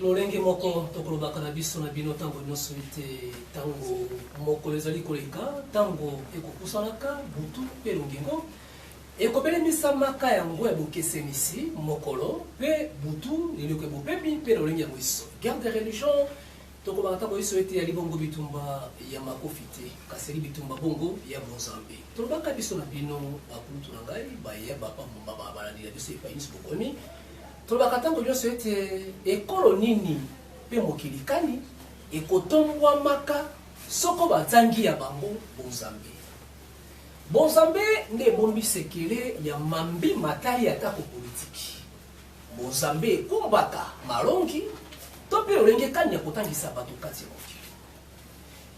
Lolenge moko tokolobaka na biso na bino ntango nyonso ete ntango mokolo ezali koleka, ntango ekopusanaka, butu mpe longingo ekobelemisamaka yango ya bokesenisi mokolo mpe butu, eleko ya bopemi mpe lolenge ya boiso. Guerre de religion Tokobaka ntango inso ete yali bongo bitumba ya makofi te, kasi yali bitumba bongo ya bonzambe. Tolobaka biso na bino, bakulutu na ngai, baye balandi na biso epai nyonso bokomi, tolobaka ntango nyonso ete ekolo nini mpe mokili kani ekotombwamaka soko bazangi ya bango bonzambe. Bonzambe nde ebombi sekele ya mambi matali atako politiki. Bonzambe ekumbaka malongi to mpe lolenge kani ya kotangisa bato kati ya mokili.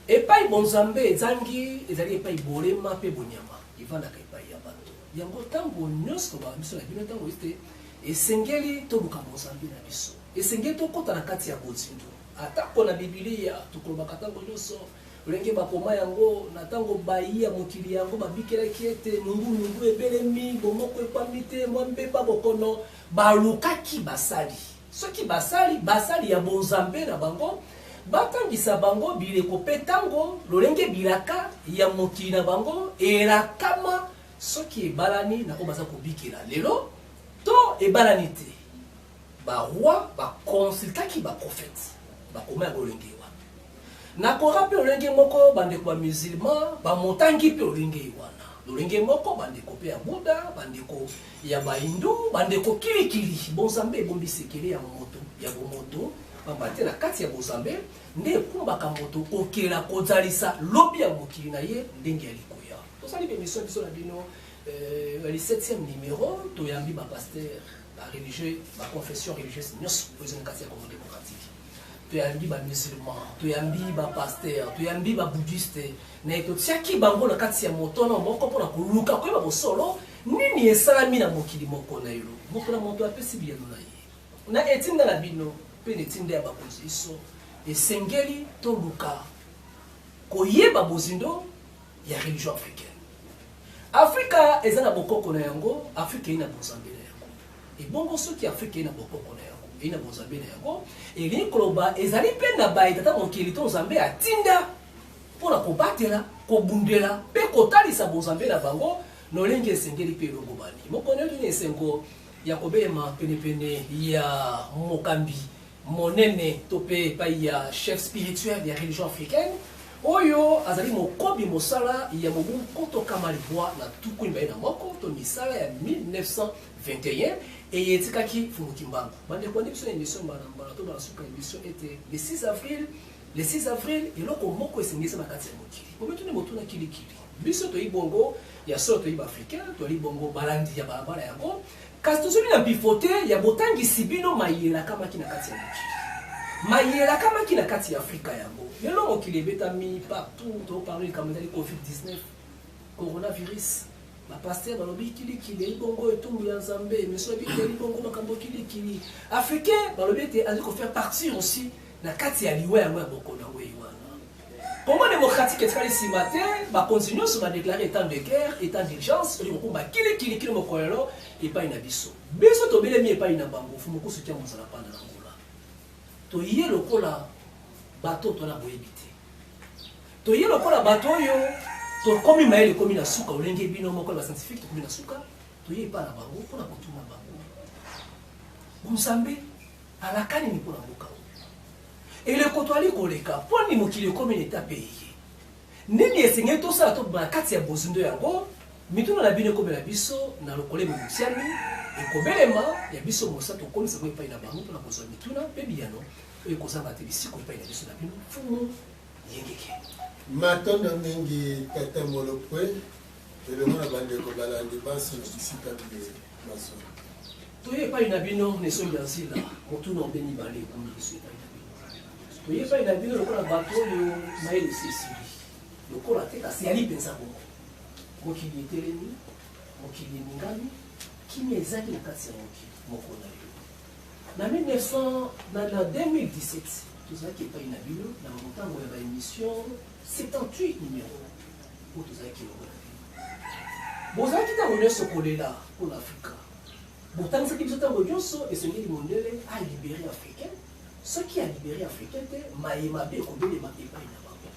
Epai bonzambe ezangi ezali epai bolema mpe bonyama evandaka epai ya bato. Yango ntango nyonso tobaka biso na bino ntango ete esengeli toluka bonzambe na biso, esengeli tokɔta na kati ya bozindo. Atako na Bibilia tokolobaka ntango nyonso Lolenge bakoma yango, na ntango bayi ya mokili yango babikelaki ete nungunungu ebelemi, bomoko ekwami te, mwa mbeba, bokono, balukaki basali. Soki basali, basali ya bonzambe na bango, batangisa bango bileko mpe ntango, lolenge bilaka ya mokili na bango elakama soki ebalani na oyo baza kobikela lelo to ebalani te. Ba rois ba consultaki ba prophètes, bakoma ya lolenge wana. Na Coran mpe lolenge moko, bandeko ba musulman bamotangi mpe lolenge wana. Lolenge moko bandeko mpe ya Buddha, bandeko ya ba Hindu, bandeko kilikili. Bonzambe ebombi sekele ya moto ya bomoto, pamba te na kati ya bozambe nde ekumbaka moto kokela kozalisa lobi ya mokili na ye ndenge ya likoya. Tosali bemission biso na bino ya 17e numero, toyambi ba pasteur, ba religieux, ba confession religieuse nyonso oyo eza na kati ya Congo démocratique. Toyambi ba musulman, toyambi ba pasteur, toyambi ba bouddhiste, na totiaki bango na kati ya motono moko mpona koluka koyeba bosolo nini esalami na mokili moko na elo. Moto na moto apesi biyano na ye na etinda na bino mpe na etinda ya bakonzi biso. Esengeli toluka koyeba bozindo ya religion africaine. Afrika eza na bokoko na yango, Afrika eyi na bonzambe na yango. Ebongo soki Afrika eyi na bokoko na yango, eyi na bonzambe na yango, elingi koloba ezali mpe na baye tata mokili to Nzambe atinda mpo na kobatela, kobundela mpe kotalisa bonzambe na bango lolenge esengeli mpe elongobani. Mokolo yoki na esengo ya kobelema penepene ya mokambi monene to mpe epai ya chef spirituel ya religion africaine oyo azali mokobi mosala ya mobu 1921 to misala ya 1921 eye etikaki Mfumu Kimbangu. Bandeko bandi biso na émission mbala mbala to bala suka émission ete le 6 avril, le 6 avril eloko moko esengeli na kati ya mokili. Bomituni motuna kilikili. Biso toyi bongo ya solo, toyi ba africain, toyi bongo balandi ya balabala yango, kasi tozali na mpifo te ya botangisi bino mayelakamaki na kati ya mokili, mayelakamaki na kati ya Afrika yango. Lelo mokili ebetami partout, toparle likambo ezali COVID-19, coronavirus. Bapaster balobi kilikili eyi bongo etumbu ya Nzambe, meso ebikeli bongo makambo kilikili. Africain balobi ete azali kofaire partir aussi na kati ya liwa yango ya bokono yango eyi wana. Congo démocratique etikali nsima te, bakonzi nyonso badeklare état de guerre, état d'urgence, oyo kokumba kilikili kino mokolelo epai na biso. Biso tobelemi epai na bango, Mfumu Kusu Kiambu Nzala Panda na Angola. Toye lokola bato to na boyebi te. Toye lokola bato oyo tokomi mayele ekomi na suka, olenge bino moko ba scientifique tokomi na suka, toye epai na bango mpona kotuna bango. Bonzambe alaka nini mpona mboka oyo? Eleko toali koleka, mpo nini mokili ekomi na etape eye? Nini esengeli tosala tobima na kati ya bozindo yango? Mituna na bino ekomela biso na lokolemo motiami, ekobelema ya biso mosa tokomisa yango epai na bango mpona kozwa mituna mpe biyano oyo ekozanga te lisiko epai na biso na bino. Mfumu Yengeke. Matondo mingi tata Molopwe elongo na bandeko balandi banso na bisika biye bazwami. Toye epai na bino na esongi ya nzila, motuna obe mibale ekomi biso epai na bino. Toye epai na bino lokola bato oyo mayele esi esili, lokola te kasi yali mpenza bongo. Mokili etelemi, mokili eningami, kimia ezangi na kati ya mokili moko na yo. Na 1900, na 2017 tozalaki epai na bino na motango ya baemission 78 numero oyo tozalaki elongo na bino. Bozalaki ntango nyonso kolela mpo na Afrika. Botangisaki biso ntango nyonso esengeli mondele alibere africain. Soki a libere africain te, maye mabe ekobelema epai na bango.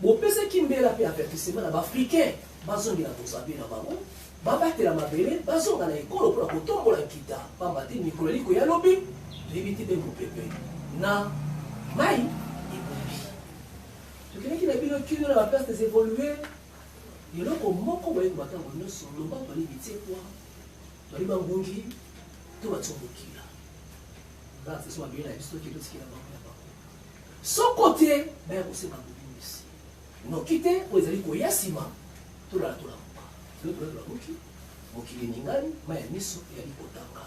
Bopesaki mbela mpe avertissement na ba-africain bazongela bonzambe na bango, babatela mabele, bazonga na ekolo mpo na kotombola nkita, pamba te mikolo ezali koya lobi, toyebi te mpe mopepe na mai ebombi. Tokendaki na bino kino na ba places des evolues, eloko moko boye koba ntango nyonso, loba toali bitsekwa, toali bangungi, to batiomokila. Bana biso mabele na biso toke totikela bango ya bango. Soko te baya kosenga bolimbisi noki te oyo ezali koya nsima tolala tolamuka. Lelo tolala tolamuki, mokili eningani, mai ya miso eyali kotanga.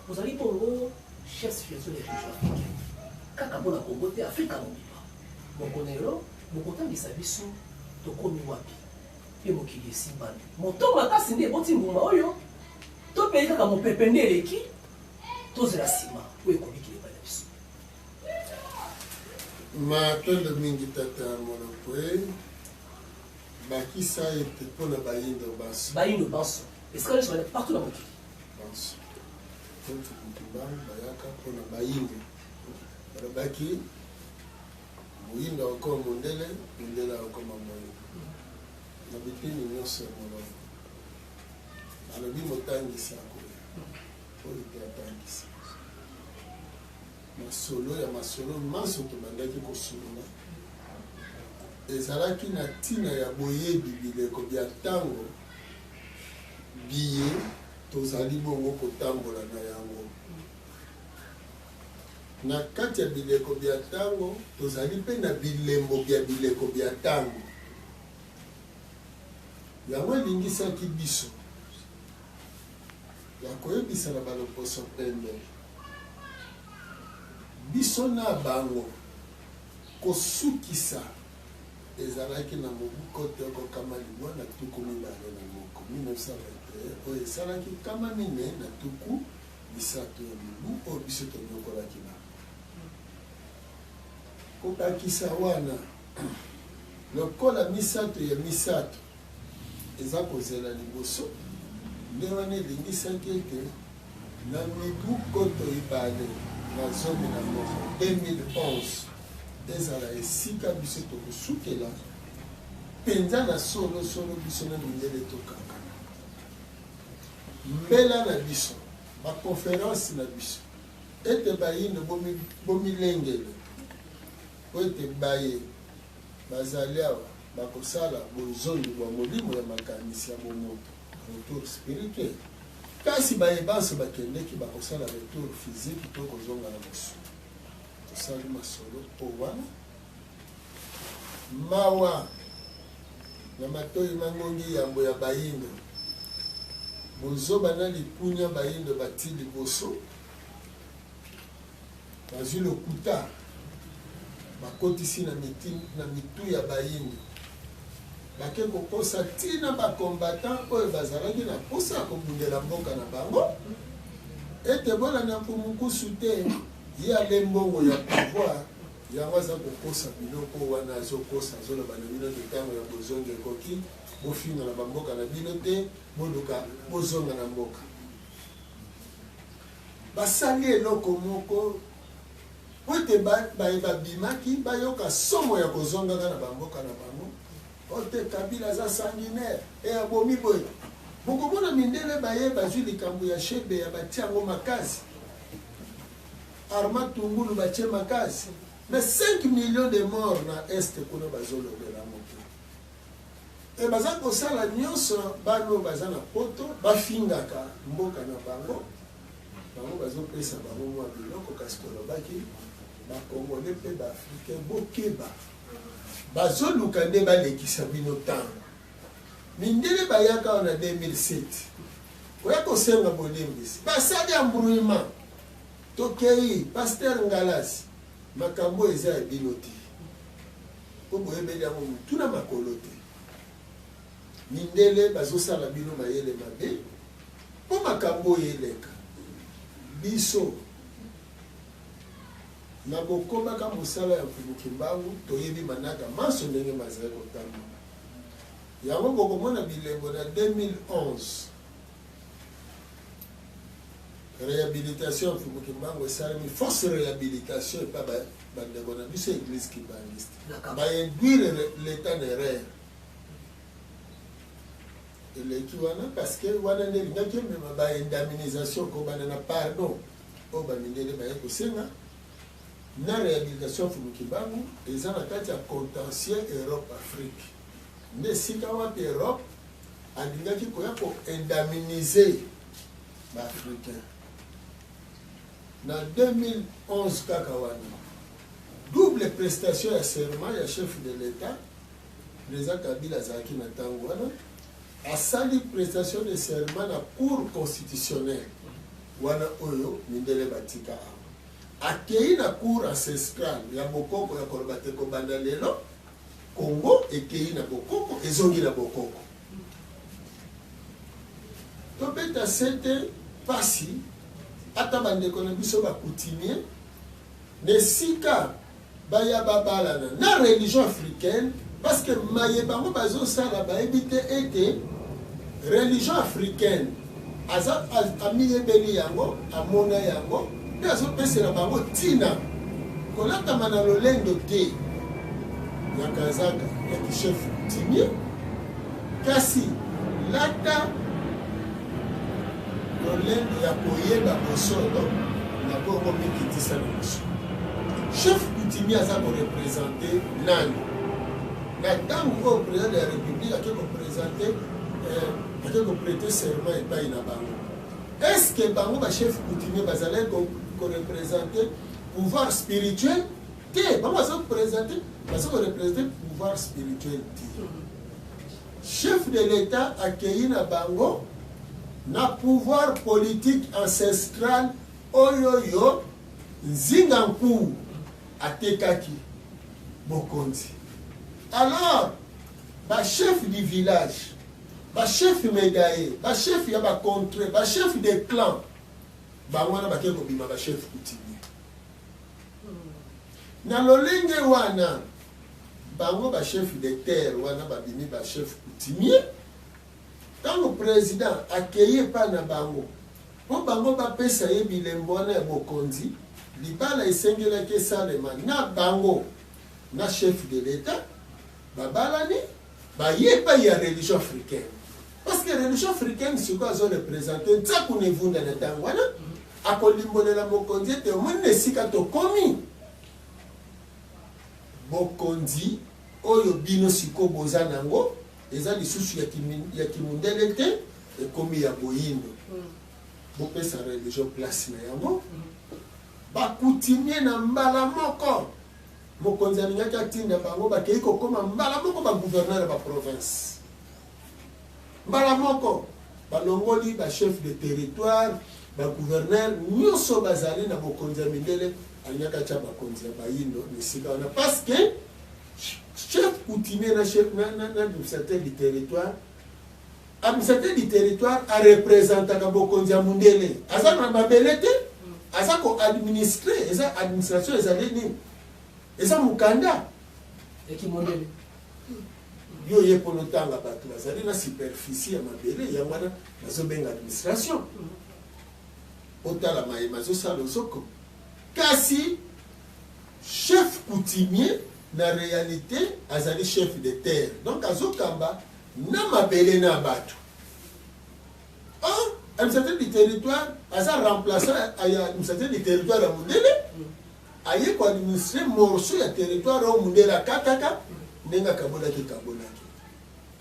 Ozali bongo chef spirituel ya religion africaine kaka mpo na Congo te, Afrika mobimba. Mokolo na lelo bokotangisa biso tokomi wapi mpe mokili esimbami. Moto makasi nde eboti mbuma oyo to mpe kaka mopepe nde eleki tozela nsima oyo ekobikela epai na biso. Matondo mingi tata Molopwe, bakisa ete mpo na bayindo banso. Bayindo banso esika nyonso bazali partout na mokili. Banso Mfumu Kimbangu bayaka mpo na bayindo, balobaki moyindo akokoma mondele, mondele akokoma moyindo na biteni nyonso ya molongo. Alobi motangisi akoya oyo te atangisa masolo ya masolo manso tobandaki kosolola ezalaki na ntina ya boyebi bileko bya ntango biye tozali bongo kotambola na yango. Na kati ya bileko bya ntango tozali mpe na bilembo bya bileko bya ntango. Yango elingisaki biso ya koyebisa na baloposo pembe biso na bango kosukisa ezalaki na mobu nkoto yoko nkama libwa na 21, 1921, oyo esalaki 430 ya mibu oyo biso tonyokolaki bango. Kobakisa wana, lokola misato ya misato eza kozela liboso, nde wana elingisaki ete na mibu 2011, 2011, ezala esika biso tokosukela mpenza na solo solo biso na mindele tokangana. Mbela na biso, ba conferences na biso, ete bayindo bomilengele mpo ete baye bazali awa bakosala bozongi bwa molimo ya makanisi ya bomoto, retour spirituel, kasi baye banso bakendeki bakosala retour physique to kozonga na mosuni. Tosali masolo mpo wana mawa na matoyi mangongi yambo ya bayindo, bozoba na likunya bayindo bati liboso, bazwi lokuta bakotisi na na mitu ya bayindo, bake kokosa ti na ba combattants oyo bazalaki na posa ya kobundela mboka na bango ete bolanda Mfumu Nkusu te, ye ale mbongo ya pouvoir yango aza kokosa biloko wana, azokosa azoloba na bino te ntango ya bozongi ekoki, bofinga na bamboka na bino te, boluka bozonga na mboka. Basali eloko moko mpo ete baye babimaki bayoka somo ya kozongaka na bamboka na bango. O te, Kabila aza sanguinaire e abomi boye. Bokomona mindele baye bazwi likambo ya Shebeya batie yango makasi, Armand Tungulu batie makasi, mais 5 millions de morts na Est kuna bazolobela yango te. E baza kosala nyonso bana oyo baza na poto bafingaka mboka na bango, bango bazopesa bango mwa biloko, kasi tolobaki ba Congolais mpe ba Africains bokeba, bazoluka nde balekisa bino ntango. Mindele bayaka awa na 2007 koya kosenga bolimbisi, basali embrouillement, tokei pasteur Ngalasi, makambo oyo eza ya bino te po boyebeli yango mutu na makolo te. Mindele bazosala bino mayele mabe po makambo oyo eleka biso na bokobaka mosala ya Mfumu Kimbangu, toyebi manaka manso ndenge mazali kotambola. Yango bokomona bilembo na 2011. Réhabilitation ya Mfumu Kimbangu esalemi fausse réhabilitation epa bandeko na biso église kimbanguiste, bainduire l'état na erreur eleki wana, parce que wana nde elingaki emema baindemnisation kobanda na pardon oyo bamindele baye kosenga na réhabilitation ya Mfumu Kimbangu. Eza na kati ya contentieux Europe Afrique, nde esika wapi Europe alingaki koya koindemniser baafricain. Na 2011 kaka wana, double prestation ya serment ya chef de l'État, président Kabila azalaki na ntango wana, asali prestation de serment na Cour constitutionnelle wana oyo mindele batika awa. Akei na cour ancestrale ya bokoko ya koloba te kobanda lelo Congo ekei na bokoko, ezongi na bokoko. Tobeta sete pasi ata bandeko na biso bacoutumier na esika baya babalana na religion africaine, parce que maye bango bazosala, bayebi te ete religion africaine aza amiyebeli yango, amona yango mpe azopesela bango ntina kolatama na lolendo te ya kazaka ya kichef coutumier, kasi lata lolendo ya koyeba bosolo na bongo mikitisa na mosolo. Chef coutumier aza koreprésenter nani na ntango oyo président de la République ake koprésenter, ake koprêter serment epai na bango? Est ce que bango bachef coutumier bazalaki koreprésenter pouvoir spirituel te? Bango baza koprésenter, baza koreprésenter pouvoir spirituel te. Chef de l'État akei na bango na pouvoir politique ancestral oyo yo Nzinga Nkuwu atekaki bokonzi. Alors bachef du village, bachef médaillé, bachef ya bacontrée, bachef de clan, bango wana bakei kobima bachef coutumier. Na lolenge wana, bango bachef de terre wana babimi bachef coutumier. Ntango président akei epai na bango mpo bango bapesa ye bilembo wana ya bokonzi, libala esengelaki esalema na bango na chef de l'État. Babalani, baye epai ya religion africaine, parce que religion africaine sikoyo azoreprésenter Nsaku ne Vunda. Na ntango wana akolimbolela mokonzi ete omoni na esika tokomi, bokonzi oyo bino sikoyo boza nango eza lisusu ya kimundele te, ekomi ya boyindo. Bopesa religion place na yango. Bacoutumier na mbala moko mokonzi alingaki atinda bango, bakei kokóma mbala moko bagouverneur ya baprovince. Mbala moko balongoli bachef de territoire, bagouverneur nyonso bazali na bokonzi ya mindele, alingaki atya bakonzi ya bayindo na esika wana, parce que chef coutumier na chef na administrateur du territoire, administrateur du territoire areprésentaka bokonzi ya mundele. Aza na mabele te, aza koadministrer. Eza administration, ezali nini? Eza mokanda ya kimondele. Yo ye mpona otanga bato bazali na superficie ya mabele, yango wana bazobenga administration. Otala mayema azosala ozoko, kasi chef coutumier na réalité azali chef de terre, donc azokamba na mabele na bato. Or administrateur du territoire aza remplaçant ya administrateur du territoire ya mondele, aye koadministrer morceau ya territoire oyo mondele akataka ndenge akabolaki kabolaki.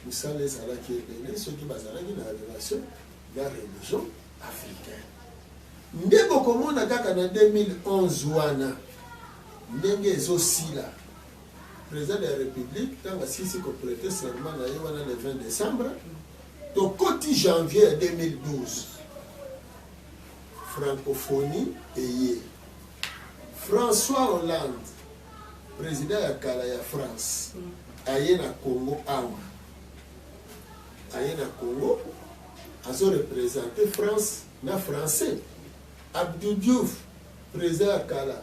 Mosala ezalaki ebele soki bazalaki na relation na religion africaine. Nde bokomona kaka na 2011 wana ndenge ezosila, président de la République ntango asilisi koprêter serment na ye wana le 20 décembre, tokoti janvier ya 2012, francophonie eye. François Hollande, président ya kala ya France, aye na Congo awa. Aye na Congo, azoreprésenter France na français. Abdou Diouf, président ya kala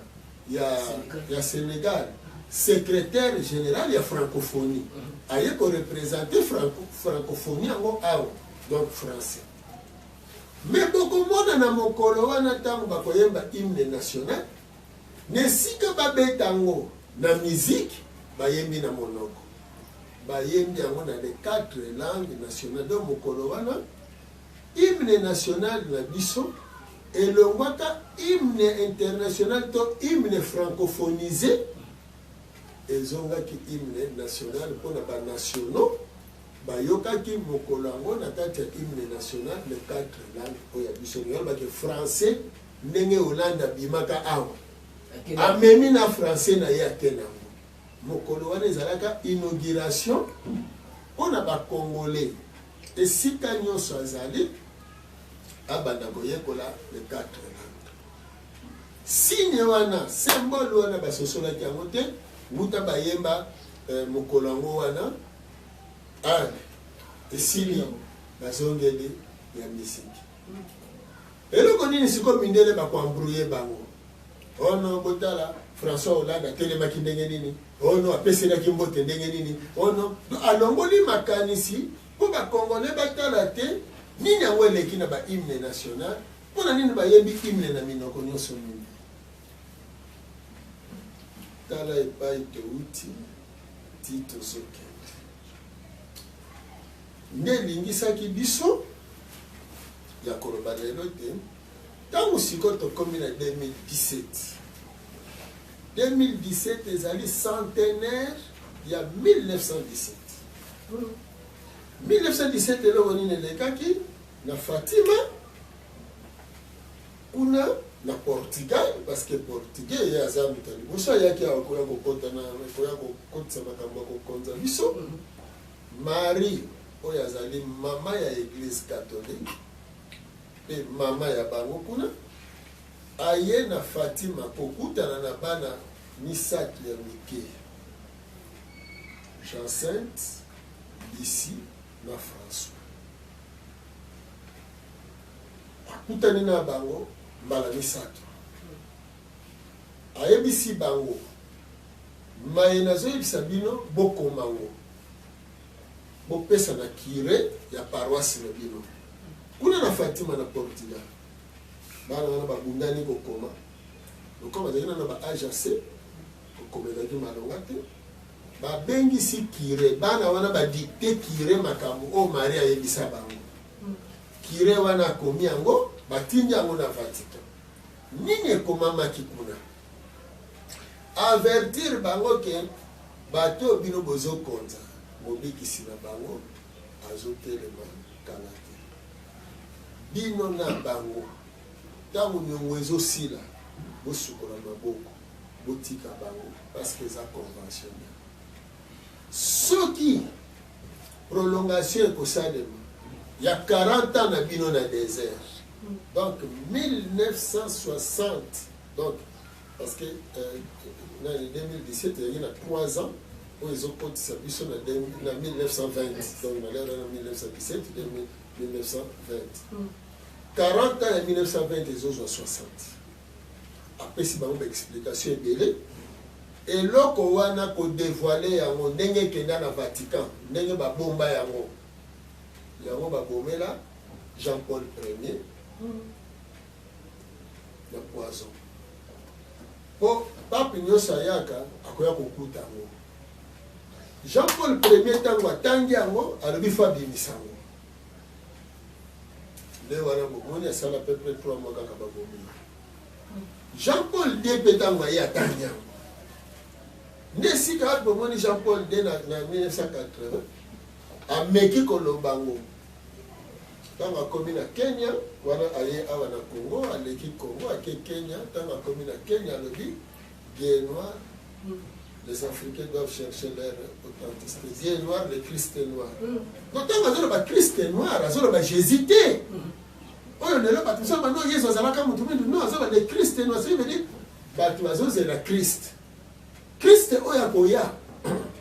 ya Sénégal, secrétaire général ya francophonie, aye koreprésenter francophonie yango awa, donc français. Mais bokomona na mokolo wana ntango bakoyemba hymne national, na esika babeta yango na musique, bayembi na monoko, bayembi yango na les quatre langues nationales. Donc mokolo wana hymne national na biso elongwaka hymne international to hymne francophonisé, ezongaki hymne national mpona banationaux. Bayokaki mokolo yango na kati ya hymne national les quatre langues oyo ya biso. Yalobaki français ndenge Hollande abimaka awa, amemi na français na ye, ake nango. Mokolo wana ezalaka inauguration mpona bacongolais esika nyonso azali abanda koyekola les quatre langues. Signe wana, symbole wana, basosolaki yango te. Wuta bayemba mokolo yango wana, ah, esili, bazongeli ya misiki. Eloko nini sikoyo mindele bakoembrouiller bango? Ono botala François Hollande atelemaki ndenge nini, ono apeselaki mbote ndenge nini, ono alongoli makanisi mpo bacongolais batala te nini yango eleki na bahymne national. Mpo na nini bayembi hymne na minoko nyonso nini? Tala epai touti ti tozokende. Nde elingisaki biso ya koloba lelo te, ntango sikoyo tokomi na 2017. 2017 ezali centenaire ya 1917. 1917, eloko nini elekaki na Fatima kuna na Portugal? Parce que Portugais ye aza moto ya liboso ayaki awa koya kokota na koya kokotisa makambo ya kokonza biso. Marie oyo azali mama ya Église catholique mpe mama ya bango kuna, aye na Fatima kokutana na bana misato ya mike, Jacinthe, Lucie na François. Akutani na bango mbala misato, ayebisi bango: "Maye nazoyebisa bino, bokoma ngo, bopesa na curé ya paroisse na bino kuna na Fatima na Portugal." Bana wana babundani kokoma, lokola bazalaki nano ba âge assez, kokoma ezalaki malonga te. Babengisi curé, bana wana badicter curé makambo oyo Marie ayebisa bango. Curé wana akomi yango, batindi yango na Vatican. Nini ekomamaki kuna? Avertir bango ke bato oyo bino bozokonza, mobikisi na bango azotelema kala te. Bino na bango, ntango niongo ezosila, bosukola maboko, botika bango, parce que eza conventionnel. Soki prolongation ekosalema ya 40 ans na bino na désert, donc 1960, donc parce que na 2017 ezalaki na 3 ans oyo ezokotisa biso na 1920, donc na l'heure na 1917, 1920, 40 ans ya 1920 ezozwa 60. Apesi bango baexplication ebele. Eloko wana kodévoiler yango ndenge ekenda na Vatican, ndenge babomba yango, yango babomela Jean Paul Premier na poison, mpo pape nyonso ayaka akoya kokuta yango. Jean Paul Premier, ntango atangi yango, alobi faut abimisa yango. Nde wana bomoni asala peu près 3 mois kaka, babomi. Jean Paul II mpe, ntango aye atangi yango, nde esika wapi bomoni Jean Paul II na 1980 ameki koloba ngo. Ntango akomi na Kenya wana, aye awa na Congo, aleki Congo, ake Kenya. Ntango akomi na Kenya, alobi: "Dieu noir, les Africains doivent chercher leur authenticité. Dieu noir, le Christ noir." Donc ntango azoloba Christ noir, azoloba Jésus te oyo lelo bato mosusu bano Yesu azalaka motu mingi. Non, azoloba le Christ noir, ce qui veut dire bato bazozela Christ, Christ oyo akoya,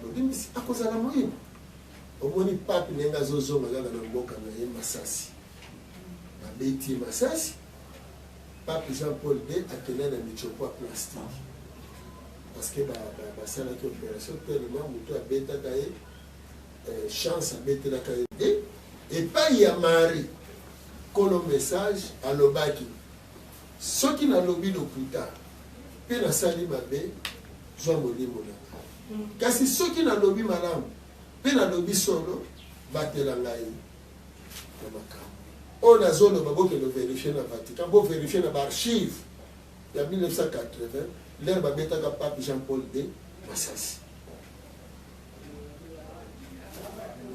bolimbisi, akozala moyindo. Omoni pape ndenge azozonga kaka na mboka na ye, masasi babeti ye masasi. Pape Jean Paul II akenda na michopo ya plastique, parce que basalaki opération tellement moto abetaka ye, chance abetelaka ye te epai ya Marie. Kolo message alobaki, Soki nalobi lokuta mpe nasali mabe, zwa molimo na ngai. Kasi soki nalobi malamu mpe nalobi solo, batela ngai na makambo oyo nazoloba. Bokende verifier na Vatican, boverifier na baarchive ya 1980, l'heure babetaka pape Jean Paul II masasi.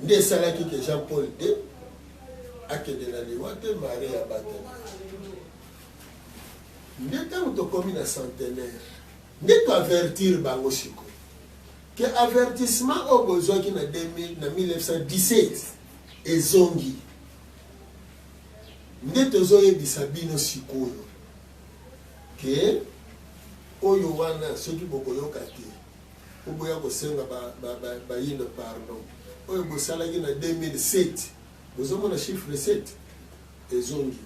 Nde esalaki ke Jean Paul II akende na liwa te, Marie abatela. Nde ntango tokomi na centenaire, nde toavertir bango sikoyo ke avertissement oyo bozwaki na 2000, na 1917 ezongi. Nde tozoyebisa bino sikoyo ke oyo wana soki bokoyoka te, po boya kosenga bayindo pardon oyo bosalaki na 2007. Bozomona chiffre 7 ezongi.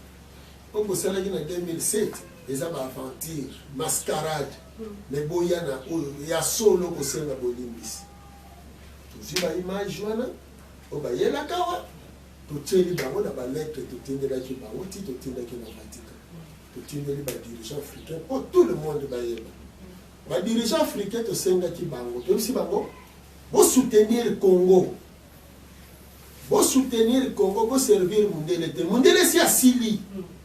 Oyo bosalaki na 2007 eza baaventure, mascarade. Mais boya na oyo ya solo kosenga bolimbisi. Tozwi baimage wana oyo bayelaka wa, totieli bango na balettre totindelaki bango, ti totindaki na Vatican, totindeli badirigeant africain mpo tout le monde bayeba. Badirigeant africain, tosengaki bango, toyebisi bango: bosoutenir Congo, bosoutenir Congo, boservir mundele te. Mundele si asili,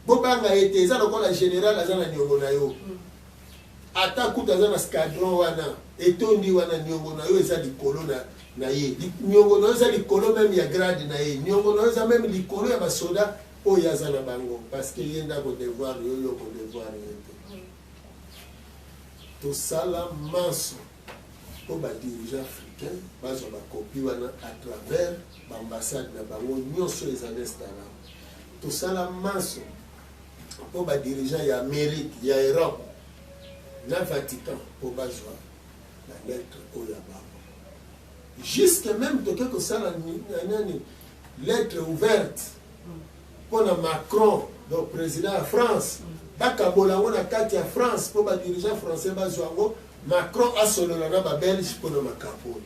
bobanga ye te. Eza lokola général aza na niongo na yo, ata kutu aza na scadron wana etondi wana, niongo na yo eza likolo na ye. Niongo na yo eza likolo même ya grade na ye. Niongo na yo eza même likolo ya basoda oyo aza na bango, parce que ye nde akodevoir yo, yo kodevoir ye te. Tosala manso mpo badirigeant africain bazwa bakopi wana à travers baambassade na bango nyonso ezali installa. Tosala manso mpo badirigeant ya Amérique, ya Europe na Vatican mpo bazwa balettre oyo ya bango. Jusque même toke kosala nani, lettre ouverte mpo na Macron, donc président ya France. Bakabola yango na kati ya France mpo badirigeant français bazwa yango. Macron asolola na babelge mpona makambo oyo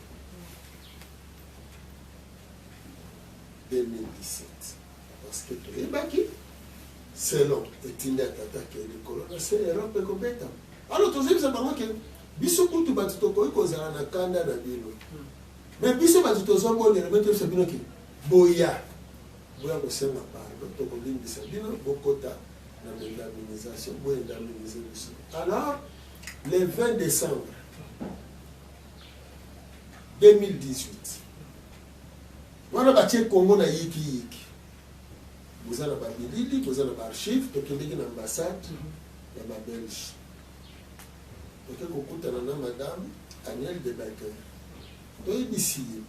2017, parce que toyebaki selon etinda ya tata ke likolo na se Europe ekobeta. Alors tozoyebisa bango ke biso kutu bato tokoki kozala na kanda na bino, mais biso bato tozobondela bino, toyebisa bino ke boya, boya kosenga pardon, tokolimbisa bino, bokota na indemnisation, boindemniser biso. Alors le 20 décembre 2018 wana, batie Congo na yikiyiki. Boza na bamilili, boza na baarchive. Tokendeki na ambassade ya babelge, toke kokutana na madame Aniel de Baker. Toyebisi ye: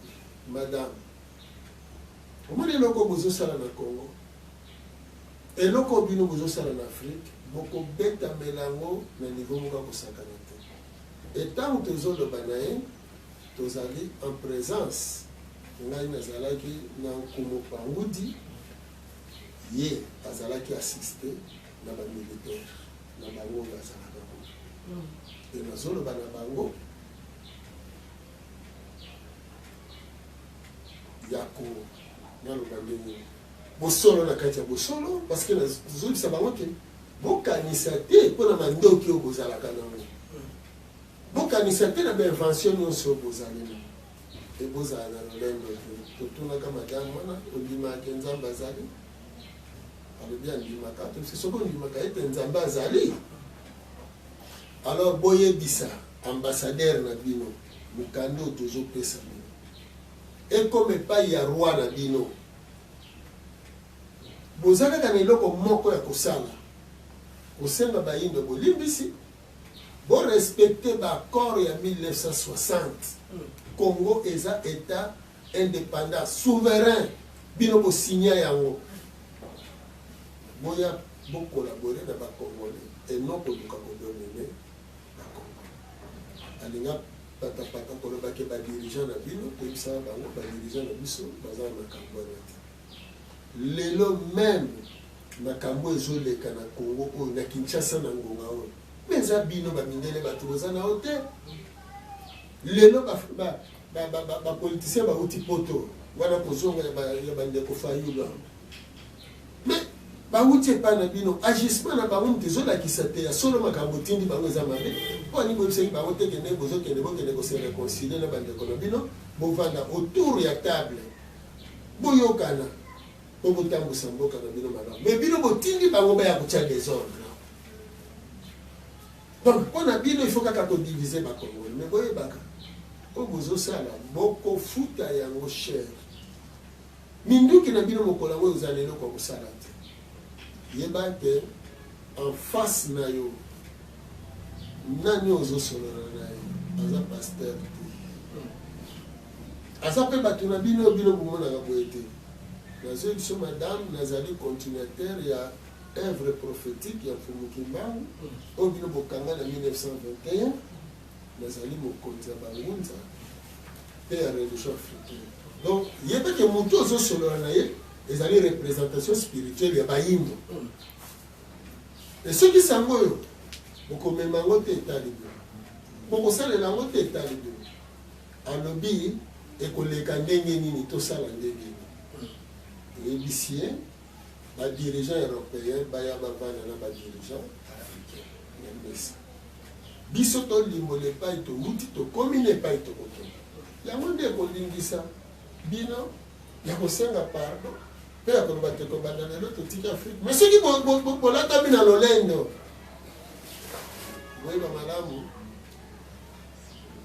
madame, omoni eloko bozosala na Congo, eloko bino bozosala na Afrique, bokobetamela yango na niveau moko akosakana te. Etango tozoloba na ye, tozali en présence, ngai nazalaki na nkumu Pangudi, ye azalaki assisté na bamilitaire na bango bazalaka kuna. E nazoloba na bango ya ko naloba ndenge bosolo na kati ya bosolo, parce que nazoyebisa bango ke bokanisa te mpo na mandoki oyo bozalaka nango, bokanisa te na bainvention nyonso oyo bozali nango, ebozala na lolendo te. Totunaka madame wana: ondimaka Nzambe azali? Alobi andimaka. Tobisi: soki ondimaka ete Nzambe azali, alors boyebisa ambassadeur na bino mokanda oyo tozopesa bino ekoma epai ya roi na bino. Boza kaka na eloko moko ya kosala: kosenga bayindo bolimbisi, borespecter baaccord ya 1960. Congo eza état indépendant souverain, bino bosinya yango. Boya bocollaborer na bacongolais et non koluka kodominer bacongolais. Alinga patapata kolobaki badirigeant na bino, toyebisaka bango badirigeant na biso baza na makambo wana te. Lelo même makambo ezoleka na Congo oyo, na Kinshasa, na ngonga oyo, me eza bino bamindele bato boza na yo te. Lelo bapoliticien bauti poto wana kozonga ya bandeko Fayulu, mais Bawuti epai na bino, agissement na bango moto ezolakisa te ya solo makambo otindi bango eza mabe. Mpo alingi boyebisaki bango te kende bozokende bokende ko se reconcilier na bandeko na bino, bovanda autour ya table boyokana mpo botambusa mboka na bino malamu. Mais bino botindi bango baya kotia desordre. Donc mpo na bino il faut kaka kodivise ba Congolais, mais boyebaka oyo bozosala bokofuta yango cher. Minduki na bino mokolo yango ezala eloko ya kosala te. Yeba ete en face na yo nani ozosolola na ye aza pasteur te, aza mpe bato na bino bino bomonaka boye te. Nazwi biso madame, nazali continuateur ya œuvre prophétique ya Mfumu Kimbangu oyo bino bokanga na 1921. Nazali mokonzi ya bangunza mpe ya religion africaine. Donc yeba ke motu ozosolola na ye ezali représentation spirituelle ya bayindo. E soki sango oyo bokomema yango te etali bino, bokosalela yango te etali bino. Alobi ekoleka ndenge nini, tosala ndenge nini? Toyebisi ye badirigeant européen baya bavanda na badirigeant africain na mesa. Biso tolimbola epai towuti, tokomi na epai tokokende. Yango nde ekolingisa bino ya kosenga pardon mpe ya koloba te kobanda lelo totiki Afrique. Mais soki bolatami na lolendo, boyeba malamu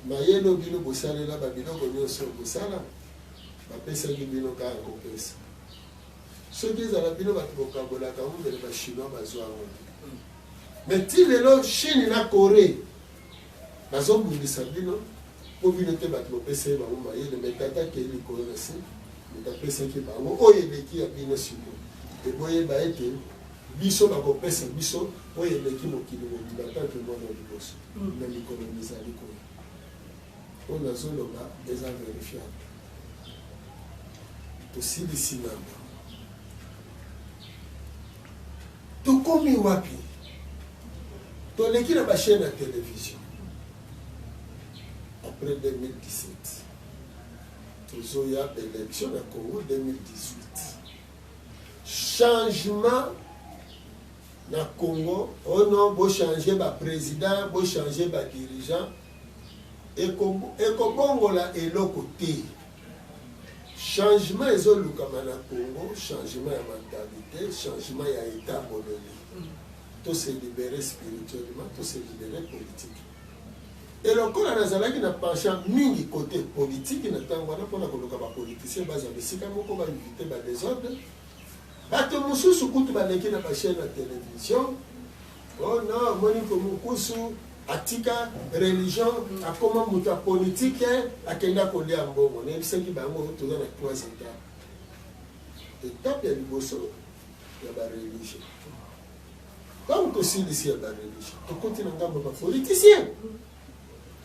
mayele bino bosalela babiloko nyonso bosala, bapesaki bino kaka kopesa. Soki ezala bino bato bokabolaka yango, mbele bachinois bazwa yango te. Mais ti lelo Chine na Corée bazobundisa bino mpo bino te bato bopesaki bango mayele. Mais tata akei likolo na se, moto apesaki bango oyo eleki ya bino. Sikoyo eboyeba ete biso bakopesa biso oyo eleki mokili mobimba tanke mwana liboso na mikolo mizali koya. Oyo nazoloba eza verifiable. Tosilisi nano, tokomi wapi? Toleki na bachaîne ya télévision. Après 2017 tozoya baélection na Congo 2018, changement na Congo. Oh non, bochange baprésident, bochange badirigeant, ekobongola eloko te. Changement ezolukama na Congo, changement ya mentalité, changement ya etamboleli. To se libérer spirituellement, to se libérer politique. E lokola nazalaki na penchant mingi côté politique na ntango wana, mpona koluka bapoliticien bazwa bisika moko bainvite badésordre, bato mosusu kutu baleki na bachaîne ya télévision: oh non, omoni Mokusu atika religion, akoma moto ya politike, akenda kolia mbongo. Nayebisaki bango toza na trois étapes. Étape ya liboso ya bareligion, ntango tosilisi ya bareligion, tokoti na ngambo ya bapoliticien.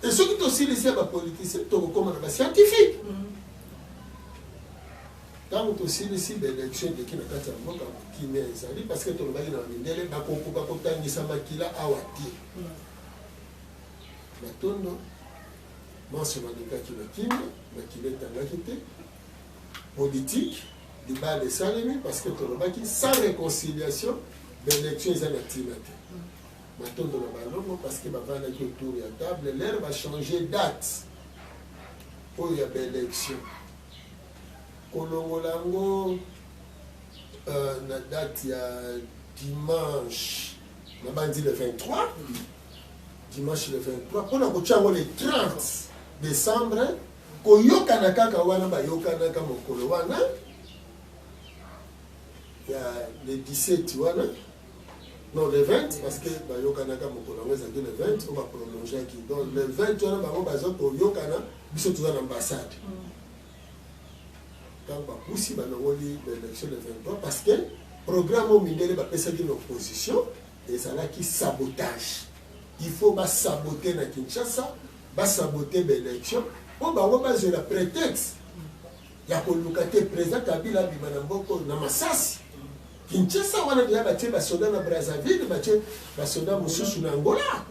E soki tosilisi ya bapoliticien, tokokóma na bascientifique. Ntango tosilisi baélection eleki na kati ya mboka, kimia ezali, parce que tolobaki na bamindele bakokoka kotangisa makila awa te. Matondo manso balekaki na kimia, makila etangaki te. Politique, libala esalemi, parce que tolobaki sans réconciliation baélection eza na ntina te. Matondo na balongo, parce que bavandaki autour ya table. L'heure bachange date oyo ya baélection, kolongola yango na date ya dimanche nabandi le 23, dimanche le 23, mpona kotia yango le 30 décembre. Koyokana kaka wana, bayokanaka mokolo wana ya le 17 wana, non, le 20, parce que bayokanaka mokolo yango ezalaki le 20 oyo baprolongeaki. Donc le 20 wana bango baza koyokana, biso toza na ambassade. Ntango bapusi, balongoli baélection le 23, parce que programme oyo mindele bapesaki na opposition ezalaki sabotage. Il faut basabote na Kinshasa, basabote baélection mpo bango bazwela prétexte ya koluka te président Kabila abima na mboka oyo na masasi. Kinshasa wana deja batie basoda na Brazzaville, batie basoda mosusu na Angola.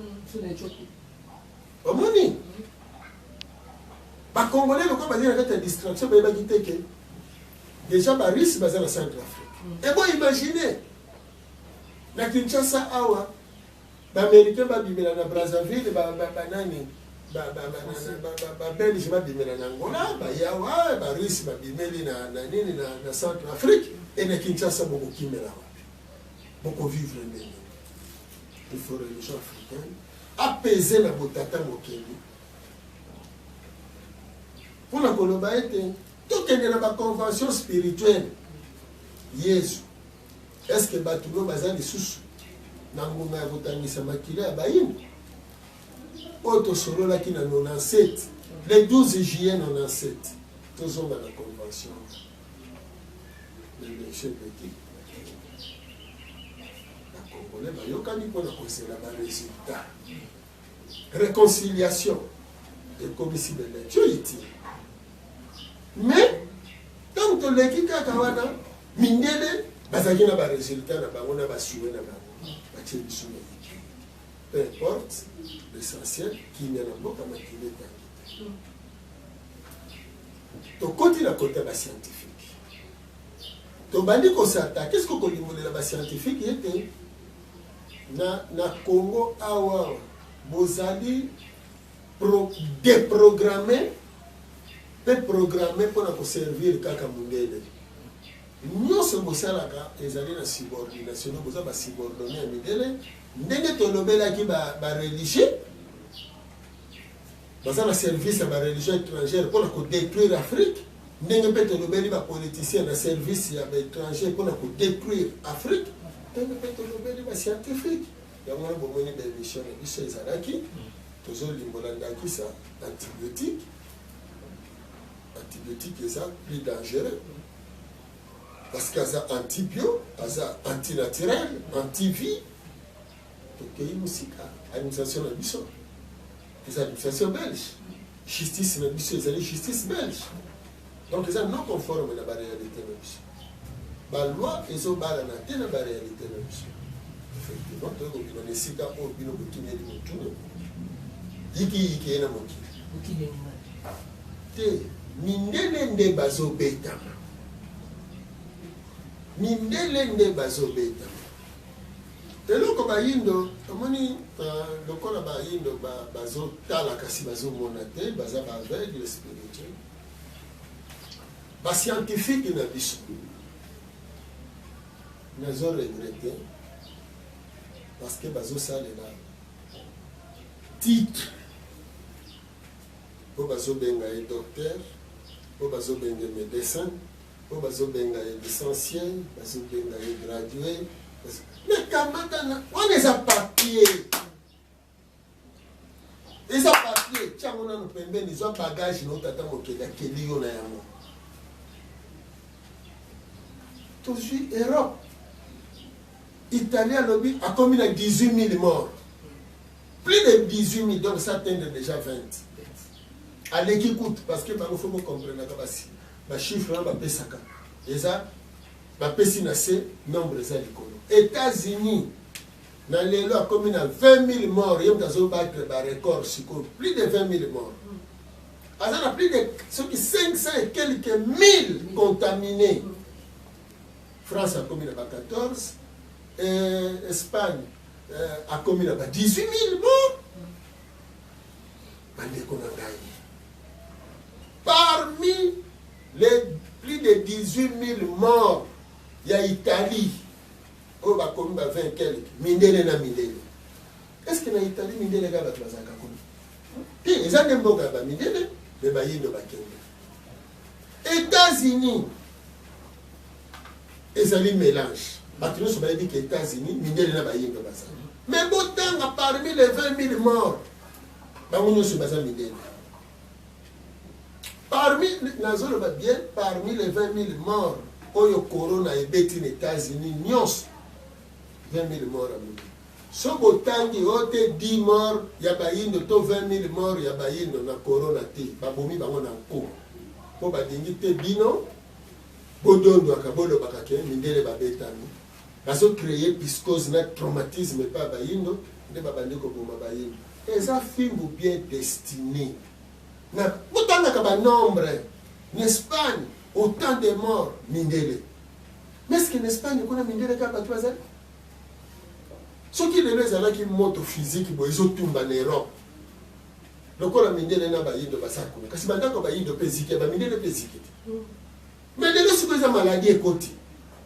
Omoni bacongolais lokola bazali na kati ya distraction, bayebaki te ke déjà barusse baza na Centre Afrique. Ebo imagine. Na Kinshasa awa, ba-Américain babimela na Brazzaville, banani, ba-Belge babimela na Angola, bayawa, ba-Russe babimeli na nini, na Centre Afrique, e na Kinshasa bokokimela wapi? Bokovivre ndenge? Il faut religion africaine apaiser na botata mokili mpona koloba ete tokende na baconvention spirituelle. Yezu, est ce que bato no baza lisusu na ngonga ya kotangisa makila ya bayindo oyo tosololaki na 97, le 12 juillet 97? Tozonga na convention l'élection ebeti, bacongolais bayokani mpona kozela baresultat. Réconciliation ekomisi baélection utile, mais ntango toleki kaka wana, mindele bazalaki na baresultat na bango na basue na bango, batie biso na yiki. Peu importe, l'essentiel kimia na mboka, makili etangi te. Tokoti na kota bascientifique, tobandi kos'attaquer. Ce kokolimbolela bascientifique ete na Congo awa bozali déprogrammé mpe programmé mpona koservir kaka mondele. Nyonso bosalaka ezali na subordination, boza basubordonné ya mindele. Ndenge tolobelaki, bareligieux baza na service ya bareligion étrangère mpona kodétruire Afrique, ndenge mpe tolobeli bapoliticien na service ya baétranger mpona kodétruire Afrique, ndenge mpe tolobeli bascientifique. Yango wana bomoni baémission na biso ezalaki tozolimbola ndakisa antibiotique. Antibiotique eza plus dangereux parce que aza antibio, aza antinaturel, antivie. Tokei mosika. Administration na biso eza administration belge, justice na biso ezali justice belge, donc eza non conforme na baréalité na biso. Baloi ezobalana te na baréalité na biso. Effectivement, toyei kobima na esika oyo bino botuneli motuna yikiyiki ye na mokili te. Mindele nde bazobetama, mindele nde bazobetama. Eloko bayindo omoni, lokola bayindo bazotala kasi bazomona te, baza baaveugle spirituel. Bascientifique na biso, nazo regretter parce que bazosalela titre mpo bazobenga ye docteur, mpo bazobenga médecin, mpo bazobenga ye licencié, bazobenga ye gradué. Mais kamata wana eza papier, eza papier, tiango nano pembeni. Zwa bagage na otata mokeli akeli yo na yango. Tozwi Europe, Italie alobi akomi na 18 000 morts, plus de 18 000, donc ça atteindre déjà 20, aleki kutu, parce que bango faut bocomprenaka bachiffre wana bapesaka, eza bapesi na se, nombre eza likolo. États-Unis na lelo akomi na 20 000 morts, ye moto azobattre barecord sikoyo, plus de 20 000 morts, aza na plus de soki 500 et quelques mille contaminés. France akomi na ba 14, Espagne akomi na ba 18 000 morts. Bandeko na ngai, parmi les plus de 18 000 morts ya Italie oyo bakomi ba 20 quelque, mindele na mindele. Est ce que na Italie mindele kaka bato bazalaka kuna te? Eza nde mboka ya bamindele, me bayindo bakende. États-Unis ezali mélange, bato nyonso bayebi ke États-Unis mindele na bayindo bazali. Mais botanga parmi les 20 000 morts, bango nyonso baza mindele. Parmi, nazoloba bien, parmi les 20 000 morts oyo corona ebeti na États-Unis nyonso, 20 000 morts ya mindele, so botangi oyo te 10 morts ya bayindo to 20 000 morts ya bayindo na corona te. Babomi bango na nko mpo balingi te bino bodondwaka, bolobaka ke mindele babetami. Bazocréer psychose na traumatisme epai ya bayindo, nde babandi koboma bayindo. Eza fimbu bien destiné na botangaka banombre. Na Espagne, autant de morts mindele, mais est ce que na Espagne kuna mindele kaka bato bazali? Soki lelo ezalaki moto physique boye ezotumba na Europe, lokola mindele na bayindo baza kuna, kasi bandako ya bayindo mpe eziki, ya bamindele mpe eziki te. Mais lelo sikoyo eza maladie ekoti,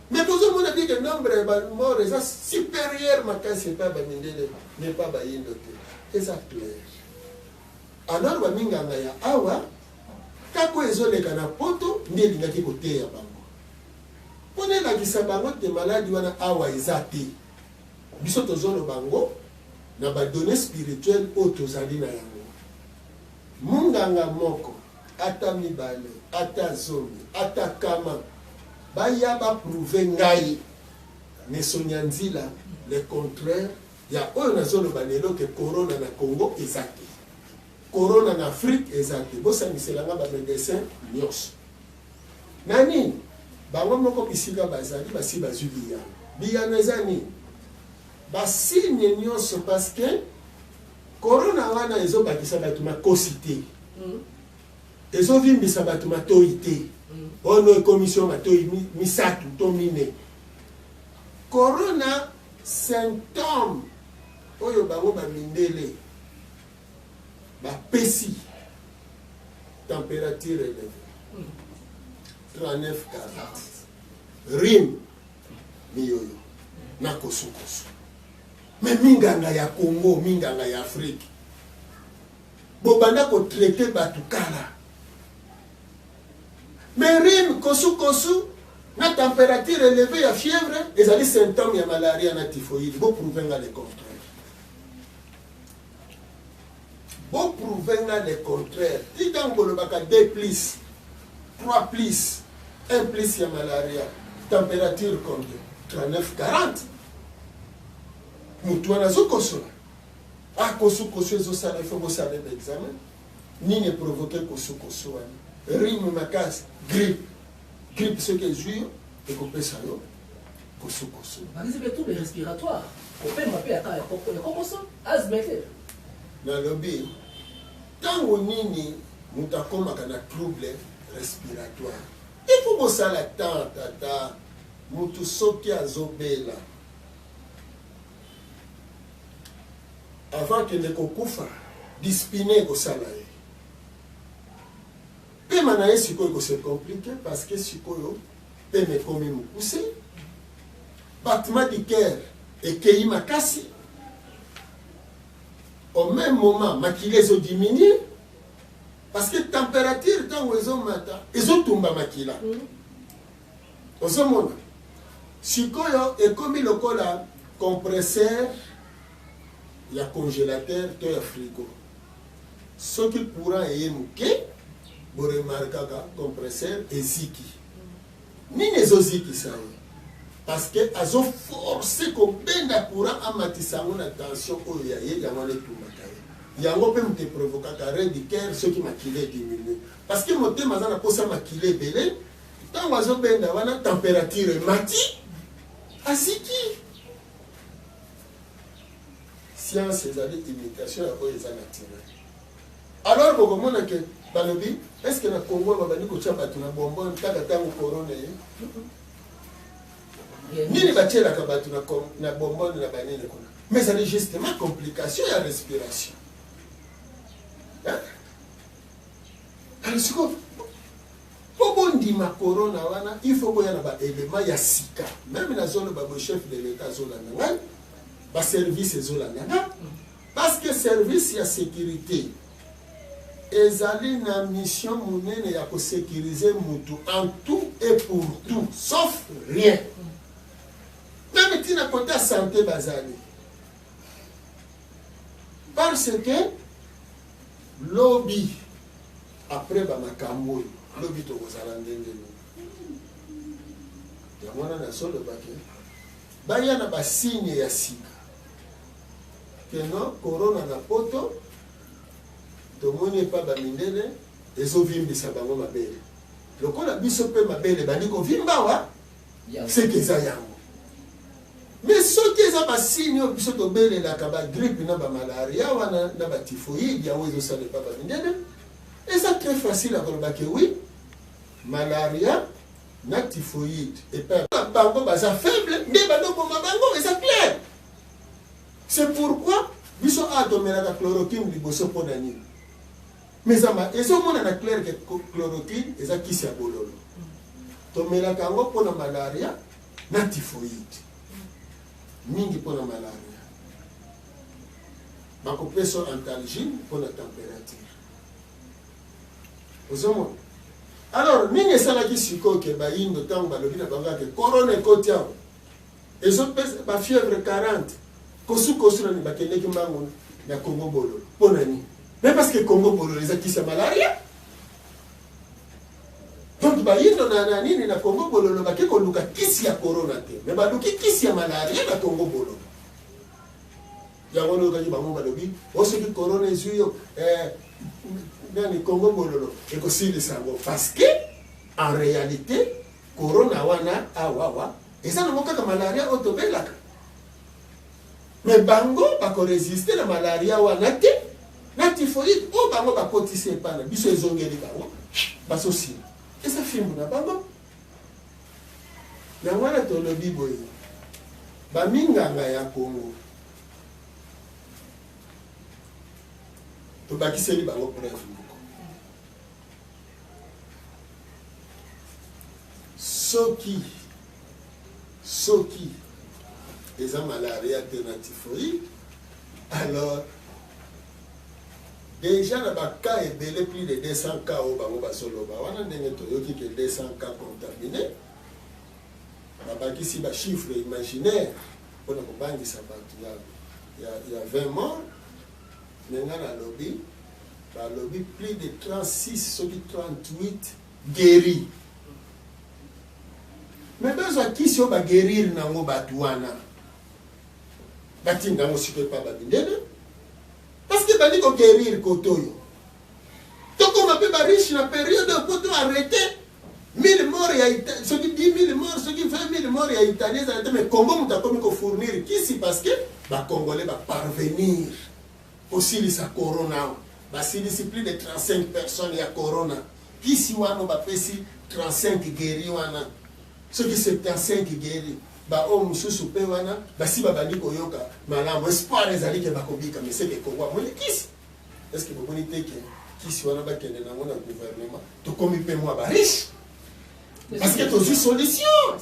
mais bozomona bien que nombre ya bamort eza supérieur makasi epai ya bamindele mais epai ya bayindo te. Eza clair. Alors baminganga ya awa kaka oyo ezoleka na poto nde elingaki koteya bango mpona elakisa bango te maladi wana awa eza te. Biso tozoloba yango na ba donnees spirituelles oyo tozali na yango. Munganga moko, ata mibale, ata zomi, ata kama, baya ba prouver ngai Nesonia Nzila le contraire ya oyo nazoloba lelo ke corona na Congo eza te. Corona na Afrique eza te. Bosangisela nga ba medecins nyonso. Na nini? Bango moko bisika bazali basi bazwi biyano. Biyano eza nini? Ba signe nyonso parce que corona wana ezobakisa bato makosi te. Ezovimbisa bato matoi te. Oyo ekomisi yo matoi misatu to mine. Corona symptôme oyo bango bamindele bapesi température élevée 39 40 rime miyoyo na kosukosu. Me minganga ya Congo, minganga ya Afrique, bobanda kotraite bato kala. Me rime, kosukosu na température élevée ya fièvre ezali symptôme ya malaria na typhoïde. Boprouve nga le contraire. Boprouve nga le contraire. Ti ntango bolobaka 2 plus 3 plus 1 plus ya malaria, température combien? 39 40. Motu wana azokosola akosukosu, ezosala ifo bosala ba examen. Nini eprovoke kosukosu wana? Rime makasi, grippe. Grippe soki ezwi yo ekopesa yo kosukosu. Bakisi mpe trouble respiratoire, kopema mpe ya kokoso, asthme te. Nalobi ntango nini moto akomaka na trouble respiratoire? Il faut bosala temps tata. Motu soki azobela avant akende kokufa, dyspnée ekosala ye, pema na ye sikoyo ekose compliqué parce que sikoyo pema ekomi mokuse, battement du cœur ekei makasi, au même moment makila ezodiminue parce que température ntango ezomata ezotumba makila. Ozomona sikoyo ekomi lokola compresseur ya congélateur to ya frigo. Soki courant eye moke, boremarkaka compresseur eziki. Nini ezozikisa ye? Parce que azoforce kobenda courant, amatisa yango na tension oyo ya ye. Yango wana etumbaka ye. Yango mpe moto eprovokaka arrêt du cœur soki makila ediminue, parce que motema aza na posa makila ebele. Ntango azobenda wana, température emati, aziki. Science ezali imitation ya oyo eza naturel. Alors bokomona ke balobi est ce que na Congo babandi kotia bato na bonbon kaka ntango corona ye? Nini batielaka bato na bonbon na banini kuna? Mais ezali justement complication ya respiration. Alors sikoyo mpo bondima corona wana, il faut boya na baélément ya sika. Même nazoloba boye, chef de l'État azolanda ngai, baservice ezolanda nga, parce que service ya sécurité ezali na mission monene ya kosécuriser mutu en tout et pour tout, sauf rien. Même ntina kota santé bazali, parce que lobi après bamakambo oyo, lobi tokozala ndenge nini? Yango wana nazolobaki baya na basigne ya sika keno corona na poto tomoni epa bamindele ezovimbisa bango mabele, lokola biso mpe mabele bandi kovimba awa, seke eza yango. Mais soki eza basigne oyo biso tobelelaka, bagrippe na bamalaria wana na batyphoïde, yango ezosala epa bamindele, eza très facile ya koloba ke oui, malaria na typhoïde epai bango baza faible nde bandoboma bango. Eza clair. C'est pourquoi biso awa tomelaka chloroquine liboso mpo na nini? Mais zamba ezomonana clair que chloroquine eza kisi ya bololo. Tomelaka yango mpo na malaria na typhoïde. Mingi mpo na malaria. Bakopesa antalgine mpo na température. Ozomona? Alors nini esalaki sikoyo ke bayindo ntango balobi na bango ke corona ekoti awa ezopesa ba fièvre 40 kosukosu nani bakendeki mbangu na Congo bololo mpo na nini? Mais parce que Congo bololo eza kisi ya malaria. Donc bayindo na nini na Congo bololo bake koluka kisi ya corona te, mais baluki kisi ya malaria na Congo bololo. Yango wana oyokaki bango balobi o soki corona ezwi yo eh, nani Congo bololo ekosilisa yango, parce que en réalité corona wana awawa eza nango kaka malaria oyo tobelaka, mais bango bakoresiste na malaria wana te na typhoïde oyo bango bakotisi epai na biso ezongeli bango bazosila, eza fimbu na bango. Yango wana tolobi boye, baminganga ya Congo tobakiseli bango preuve moko. Soki soki eza malaria te na typhoïde, alors déjà na ba cas ebele plus de 200 cas oyo bango bazoloba wana, ndenge toyoki ke 200 cas contaminé, babakisi ba chiffre imaginaire mpona kobangisa bato ya 20 morts. Me nga nalobi, balobi plus de 36 soki 38 guéri, me bazwa kisi oyo baguérir nango bato wana, batinda yango sikoyo epa babindele, parce que bandi koguérir kote oyo tokoma mpe bariche na periode oyo po to arrete 1000 morts ya soki 10 000 morts soki 20 000 morts ya Italie ezala te, mais Congo moto akomi kofournir kisi parce que bacongolais baparvenir kosilisa corona. Basilisi plus de 35 personnes ya corona, kisi wana bapesi 35 guéri wana, soki 75 guéri, baoyo mosusu mpe wana basi babandi koyoka malamu, espoir ezali ke bakobika. Mais seke Congo amoni kisi, est ce que bomoni te ke kisi wana bakende nango na gouvernement, tokomi mpe mwa bariche parce que tozwi solution?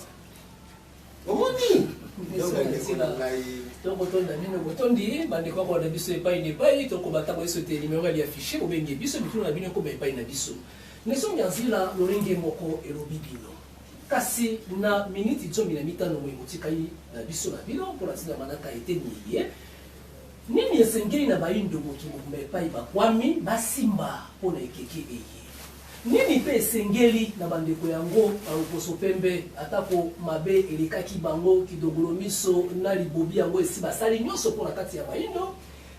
Omoni? Bandeko na ngai, tokotonda bino botondi. Bandeko akolanda biso epai na epai, tokoba ntango biso te numero ali affiché, bobenge biso, mituna na bino ekoma epai na biso. Nesongi ya nzila lolenge moko elobi bino, kasi na miniti 15 moye motikali na biso na bino mpona ntina manaka eteni ye, nini esengeli na bayindo mokili mobimba epai bakwami basimba mpo na ekeke eye? Nini mpe esengeli na bandeko yango na loposo pembe, atako mabe elekaki bango kidongolo miso na libobi yango esi basali nyonso mpo na kati ya bayindo?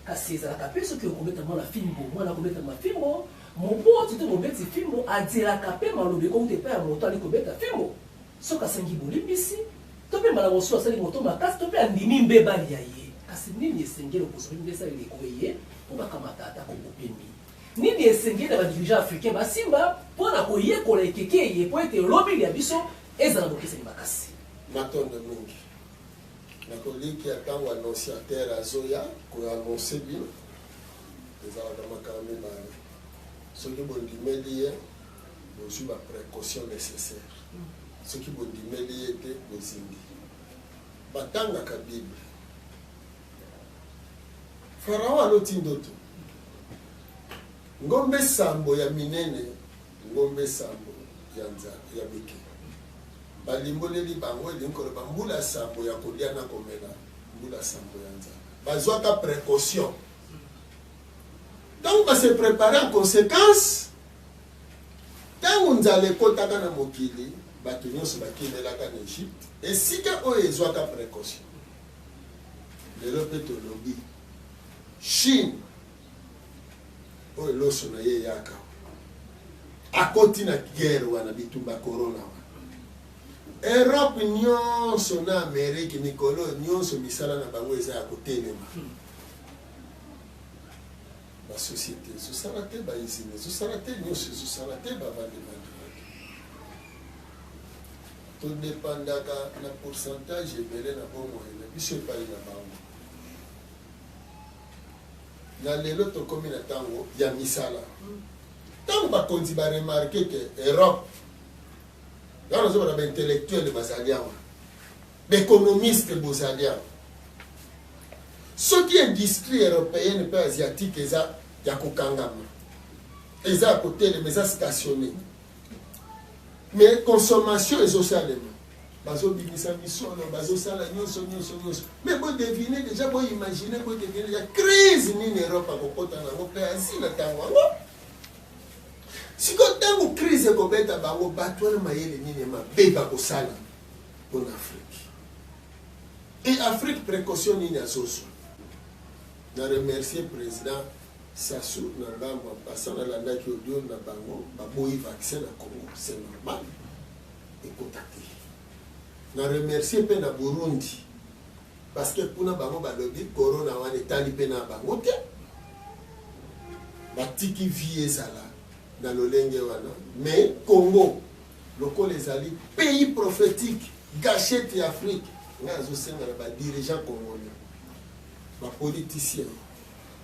Kasi ezalaka mpe soki okobeta mwana fimbo, mwana akobetama fimbo, moboti to mobeti fimbo azelaka mpe maloba ekouta epai ya moto ali kobeta fimbo. Soki asengi bolimbisi, to mpe mbala mosusu asali moto makasi, to mpe andimi mbeba ya ye. Kasi nini esengeli loposo pembe esala eleko eye mpo bakamata atako bopemi? Nini esengeli na badirigeant africain basimba mpo na koyekola ekeke eye mpo ete lobi lya biso ezala bokeseni makasi? Matondo mingi. Nakolikia ntango annonciateur azoya koannonce bino, ezalaka makambo mibale. Soki bondimeli ye, bozwi baprécaution nécessaire. Soki bondimeli ye te, bozindi. Batangaka Bible, Farao aloti ndoto, ngombe sambo ya minene, ngombe sambo ya nzala ya mike. Balimboleli bango, elingi koloba mbula sambo ya kolia na komela, mbula sambo ya nzala. Bazwaka précaution ntango base prépare en conséquence. Ntango nzala ekotaka na mokili, bato nyonso bakimelaka na Egypte, esika oyo ezwaka précaution. Lelo mpe tolobi Chine oyo loso na ye eyaka, akoti na guerre wana, bitumba corona wana. Europe nyonso na Amerike mikolo nyonso misala na bango eza ya kotelema, basociété ezosala te, bausine ezosala te, nyonso ezosala te, bavandi vandi vandi. Todépendaka na pourcentage ebele na bomoi na biso epai na bango. Na lelo tokomi na ntango ya misala. Ntango bakonzi baremarquer ke Europe yango, nazobana baintellectuel bazali awa, baéconomiste bozali awa, soki industrie européenne mpe asiatique eza ya kokangama, eza ya kotelema, eza stationné, mais consommation ezosalema, bazobimisa misolo, bazosala nyonso nyonso nyonso, mais bodeviner déjà, boimaginer, bodeviner déjà crise nini Europe akokɔta nango mpe Asie na ntango yango. Sikoyo ntango crise ekobeta bango, bato wana mayele nini mabe bakosala mpona Afrique? E Afrique, précaution nini azozwa? Na remercier président Sassou na ngambo ya pasa. Nalandaki audio na bango, baboyi vaccin na Congo, c'est normal, ekota te. Na remercier mpe na Burundi, parce que kuna bango balobi corona wana etali mpe na bango te, batiki vie ezala na lolenge wana. Mais Congo, lokola ezali pays prophétique, gâchette ya Afrique, ngai azosenga na badirigeant congolais, bapoliticien,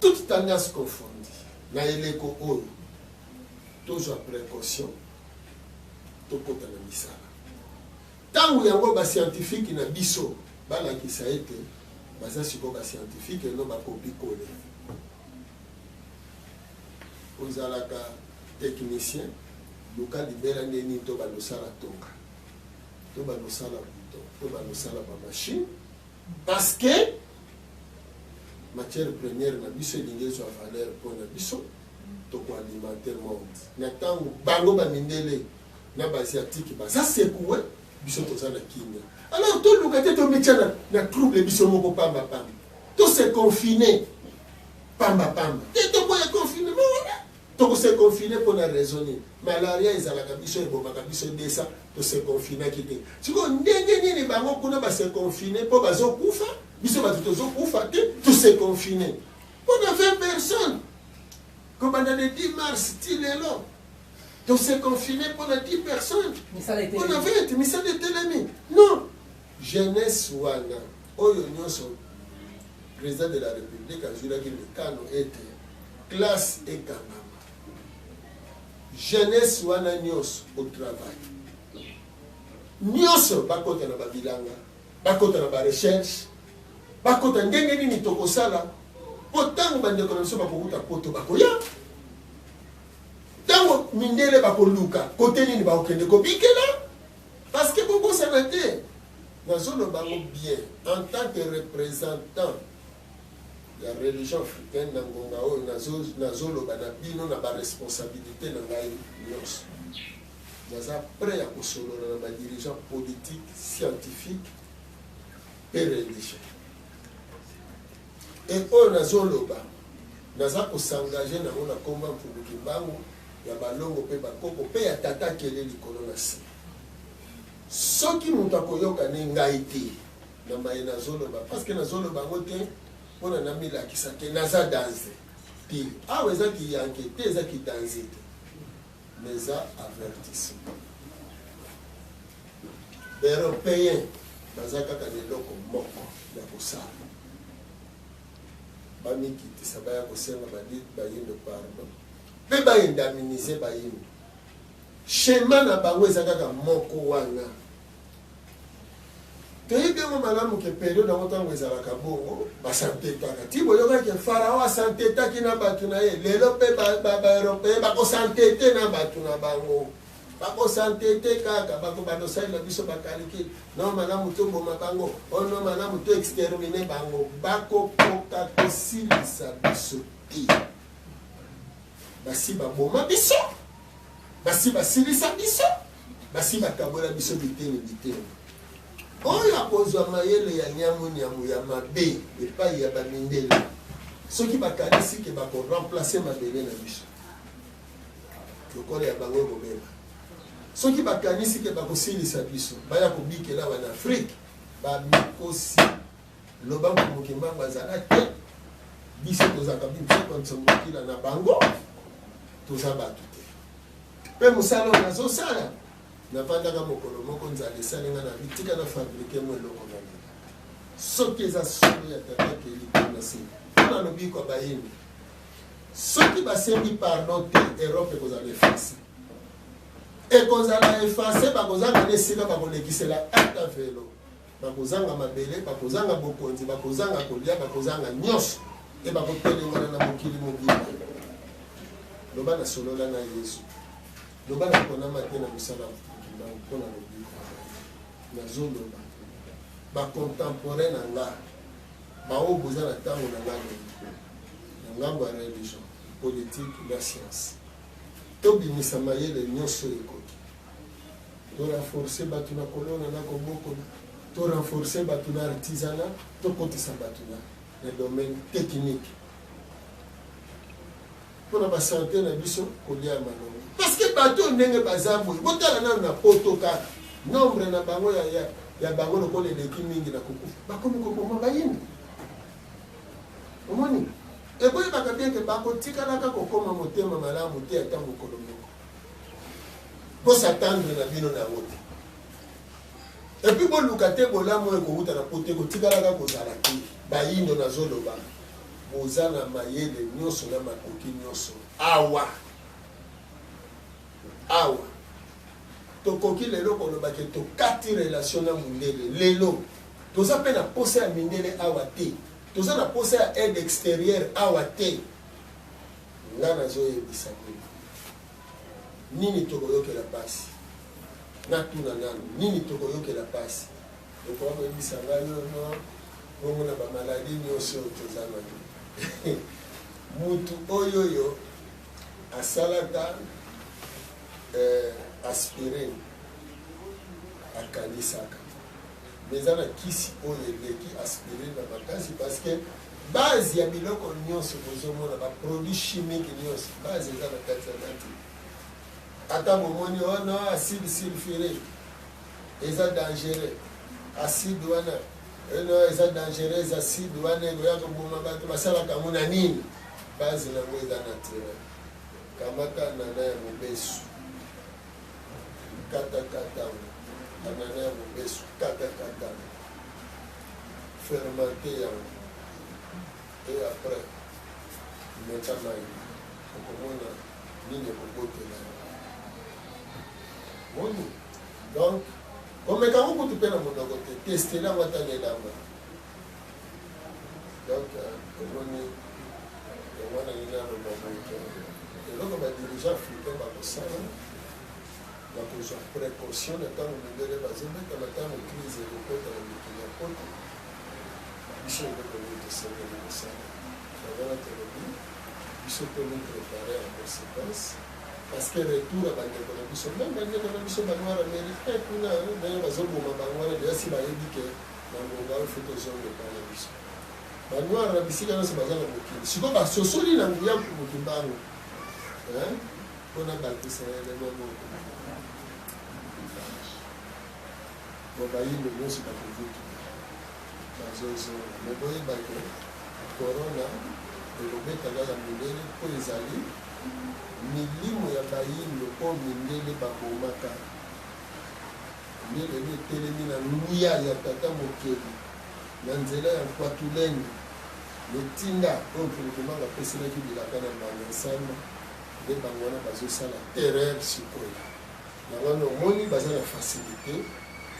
toute tendance confondue, na eleko oyo tozwa précaution, tokɔta na misala. Ntango yango bascientifique na biso balakisa ete baza sikoyo bascientifique, eno bakopi kole. Ozalaka technicien, luka libela nde nini to bandosala tonga, to bandosala bouton, to bandosala bamachine, parce que matière première na biso elingi ezwa valeur mpona biso tokoalimenter monde. Na ntango bango bamindele na baasiatique baza secoué, biso toza na kimia. Alors toluka te tomitya na trouble biso moko pambapamba, tose confiner pambapamba te. Toboya confinement wana. Tokose confiner mpona raison nini? Malaria ezalaka biso, ebomaka biso 200, tose confinaki te. Sikoyo ndenge nini bango kuna base confiner mpo bazokufa, biso bato tozokufa te? Tose confiner mpona 20 personnes kobanda le 10 mars ti lelo. Tose confiner mpona 10 personnes, mpona 20, misala etelemi. Non, jeunesse wana oyo nyonso, président de la République azwilaki mikano ete classe ekangama, jeunesse wana nyonso au travail, nyonso bakota na babilanga, bakota na barecherche, bakota ndenge nini tokosala mpo ntango bandeko na biso bakokuta poto, bakoya, ntango mindele bakoluka kote nini bakokende kobikela. Parce que bobosana te, nazoloba yango bien en tant que représentant ya religion africaine na ngonga oyo nazoloba na bino, na baresponsabilité na ngai nyonso, naza prêt ya kosolola na badirigeant politique, scientifique mpe religieux. E oyo nazoloba, naza kos'engager nango na komba Mfumu Kimbangu, ya balongo mpe bakoko mpe ya tata kele likolo na se. Soki moto akoyoka ne ngai te na maye nazoloba, parce que nazoloba yango te mpona namilakisa te naza danger te. Awa eza kiyanke te, eza kidanger te, mais eza avertissement. Baeuropéen baza kaka na eloko moko ya kosala: bamikitisa, baya kosenga bayindo pardon mpe baindemniser bayindo. Schéma na bango eza kaka moko wana. Toyebi yango malamu ke période yango, ntango ezalaka bongo, bas'entêtaka ti boyokaki Farao as'entêtaki na bato na ye. Lelo mpe baeuropéen bakos'entêter na bato na bango, bakos'entêter kaka, bakobanda osalela biso bacalcul: no malamu toboma bango, o no malamu to exterminer bango. Bakokoka kosilisa biso te. Basi baboma biso, basi basilisa biso, basi bakabola biso biteni biteni. Oyo akozwa mayele ya nyamunyamu ya mabe epai ya bamindele, soki bakanisi ke bakoremplacer mabele na biso lokola ya bango, ekobeba. Soki bakanisi ke bakosilisa biso, baya kobikela awa na Afrique, bamikosi. Loba Mfumu Kimbangu azala te, biso tozalaka biso na bango, toza bato te. Mpe mosala oyo nazosala, navandaka mokolo moko, nzala esalinga na bitika na fabriquer mo eloko na ngai. Soki eza solo ya tata keli mpona se mpona lobiko ya bayini. Soki basengi pardon te, Europe ekozala efface. Ekozala efface, bakozanga na esika bakolekisela ata velo. Bakozanga mabele, bakozanga bokonzi, bakozanga kolia, bakozanga nyonso. E bakotelengana na mokili mobimba. Loba na solola na Yesu. Loba na konama te na mosala kimbangu mpo na lobiko. Nazoloba ba contemporain na nga baoyo boza na ntango na nga lelo na ngambo ya religion, politique na science, tobimisa mayele nyonso ekoki to renforcer bato na kolona na kobokola, to renforcer bato na artisanat, tokotisa bato na na domaine technique mpo na basante na biso, kolia ya malongo, parce que bato oyo ndenge baza boye, botala nano na poto kaka nombre na bango ya bango lokola eleki mingi na kokufa, bakomi koboma bayini. Omoni, eboyebaka bien ke bakotikalaka kokoma motema malamu te ata mokolo moko. Bosatendre na bino na yango te, et puis boluka te bolamu oyo ekowuta na poto, ekotikalaka kozala te. Bayindo, nazoloba, boza na mayele nyonso na makoki nyonso. Awa awa tokoki lelo koloba ke tokati relation na mundele. Lelo toza mpe na posa ya mindele awa te, toza na posa ya aide extérieure awa te. Nga nazoyebisa bino nini tokoyokela mpasi. Natuna nanu, nini tokoyokela mpasi? Okoka koyebisa ngai oyo bongo na bamaladi nyonso oyo toza nango, mutu oyo oyo asalaka aspirine akanisaka, mais eza na kisi oyo eleki aspirine na makasi, parce que base ya biloko nyonso bozomona, baproduit chimique nyonso, base eza na kati ya nature. Ata bomoni wana acide sulfurique eza dangereux, acide wana eno eza dangereux, acide wana ekoya koboma bato, basalaka yango na nini? Base nango eza naturel. Kamata nana ya mobesu, katakata yango, banana ya mobesu, katakata yango, fermente yango, et après meka mai, okomona nini ekobotela yo. Moni, donc komeka yango kutu mpe na monoko te, testela yango ata na elamba. Donc omoni, yango wana nini aloba boye, eloko badirigeant africain bakosala, bakozwa précaution na ntango mindele bazobeta, na ntango crise ekokota na mikili ya poto. Biso eloko nini tosengeli kosala? Yango wana tolobi biso tomi préparer en conséquence, parce que retour ya bandeko na biso, même bandeko na biso banoir américain kuna, ndenge bazoboma bango wana, deja si bayebi ke na ngonga oyo faut tozonga epai na biso. Banoir na bisika nyonso baza na mokili sikoyo basosoli na nguya motu bango mpona bakisa elema moko bo bayindo nyonso bakovutu bazozonga. Me boyebake corona ekobeta kaka mindele, mpo ezali milimo ya bayindo oyo mindele babomaka nde lelo etelemi na nguya ya tata mokeli na nzela ya nkwatuleni letinda oyo Mfulukumanga apeselaki bilaka na mbanda nsamba. Nde bango wana bazosala terreur sikoyo. Yango wana omoni baza na facilité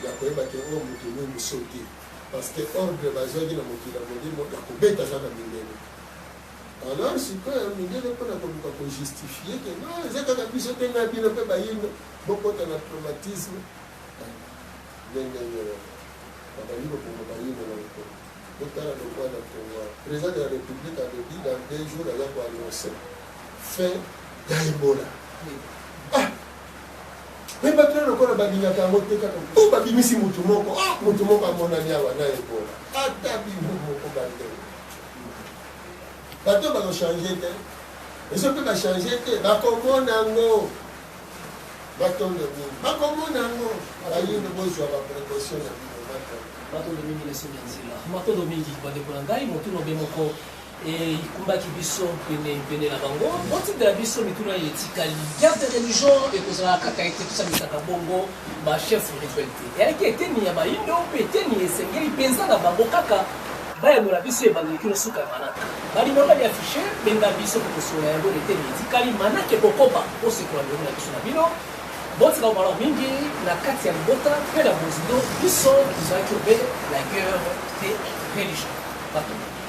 ya koyeba ke oyo moto mwindu so te, parce que ordre bazwaki na mokili ya molimo ya kobeta kaka mindele. Alors sikoyo mindele, mpona koluka kojustifie ke non, eza kaka biso te, na bino mpe bayindo bokota na traumatisme, nde ndenge wana babandi koboma bayindo na nkolo. Botala lokwa na Congo, président de la République alobi dans 2 jours aza koannonce fin ya Ebola. Ah, me bato wana lokola balingaka yango te, kaka po babimisi motu moko, ah, motu moko amonani awa na Ebola. Ata bino moko bandeko, bato bakochange te, ezo mpe bachange te, bakomona yango. Batondo mingi, bakomona yango. Bayindo, bozwa baprécaution na bino. Batondo. Matondo mingi na somi ya nzela. Matondo mingi, bandeko na ngai. Motuna obe moko ekumbaki biso pene pene na bango. Botindela biso mituna oyo etikali. Guerre de religion ekozala kaka ete tosalisaka bongo bachef spirituel te. Eyaki eteni ya bayindo mpe eteni esengeli mpenza na bango kaka. Bayanola biso ebandeli kino suka ya manaka. Ba numero bali affiche, benga biso tokosolola yango na eteni etikali. Manaka ekokoba kosekola milongo na biso na bino. Botika malamu mingi na kati ya libota mpe na bozindo. Biso tozalaki obele la guerre des religions. Matondo.